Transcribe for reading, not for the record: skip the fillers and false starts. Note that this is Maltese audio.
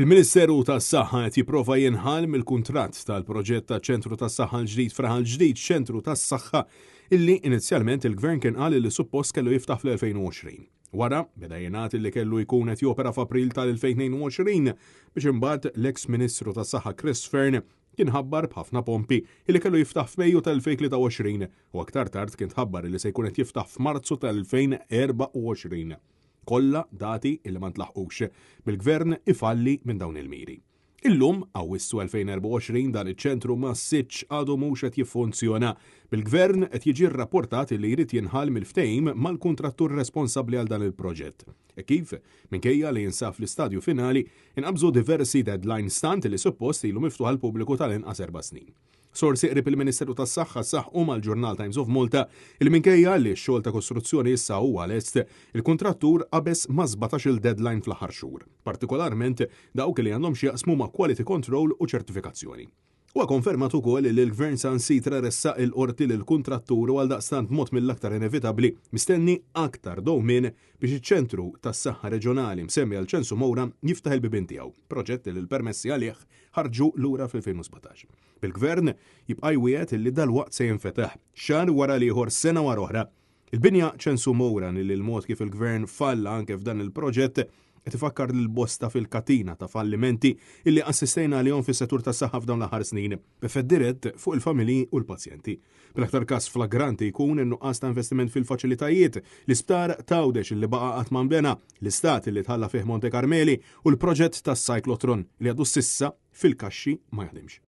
Il-Ministeru tas-Saħħa qed jipprova jinħall mill-kuntratt tal-proġett taċ-Ċentru tas-Saħħa l-ġdid f'Raħal Ġdid, Ċentru tas-Saħħa illi inizjalment il-Gvern kien qal li suppost kellu jiftaħ fl-2020. Wara, beda jingħad li kellu jkun qed jopera f'April tal-2022 biex imbagħad l-eks Ministru tas-Saħħa Chris Fearne kien ħabbar b'ħafna pompi li kellu jiftaħ f'Mejju tal-2023 u aktar tard kien tħabbar li se jkun qed jiftaħ f'Marzu tal-2024. Kollha dati li ma ntlaħqux, bil-Gvern ifalli minn dawn il-miri. Illum, Awwissu 2024, dan iċ-ċentru massiċċ għadu mhux qed jiffunzjona, bil-Gvern qed jiġi rrapportat li jrid jinħall mill-ftehim mal-kuntrattur responsabbli għal dan il-proġett. Hekk kif, minkejja li jinsab fl-istadju finali, inqabżu diversi deadlines tant li suppost ilu miftuħ għall-pubbliku tal-inqas erba' snin. Sorsi qrib il-Ministeru tas-Saħħa saħqu mal-ġurnal Times of Malta li minkejja li x-xogħol ta' kostruzzjoni issa huwa lest, il-kuntrattur qabeż ma' 17-il deadline fl-aħħar xhur, partikolarment dawk li għandhom x'jaqsmu ma' quality control u ċertifikazzjoni. Huwa konfermat ukoll li l-Gvern saħansitra ressaq il-Qorti lill-kuntrattur u għaldaqstant b'mod mill-aktar inevitabbli mistenni aktar dewmien biex iċ-ċentru tas-saħħa reġjonali msemmi għal Ċensu Moura jiftaħ il-bibien tiegħu, proġett li l-permessi għalih ħarġu lura fl-2017. Bil-Gvern jibqa' jwiegħed li dalwaqt se jinfetaħ, xahar wara l-ieħor, sena wara oħra. Il-binja Ċensu Moura li l-mod kif il-Gvern falla anke f'dan il-proġett qed ifakkar lil bosta fil-katina ta' fallimenti illi assistejna għalihom fis-settur tas-saħħa f'dawn l-aħħar snin, b'effett dirett fuq il-familji u l-pazjenti. Bl-aktar każ flagranti jkun in-nuqqas ta' investiment fil-faċilitajiet, l-isptar t'Għawdex li baqa' qatt ma nbena, l-istat li tħalla fih Monte Carmeli u l-proġett tas-cyclotron li għadu s'issa fil-kaxxi ma jaħdimx.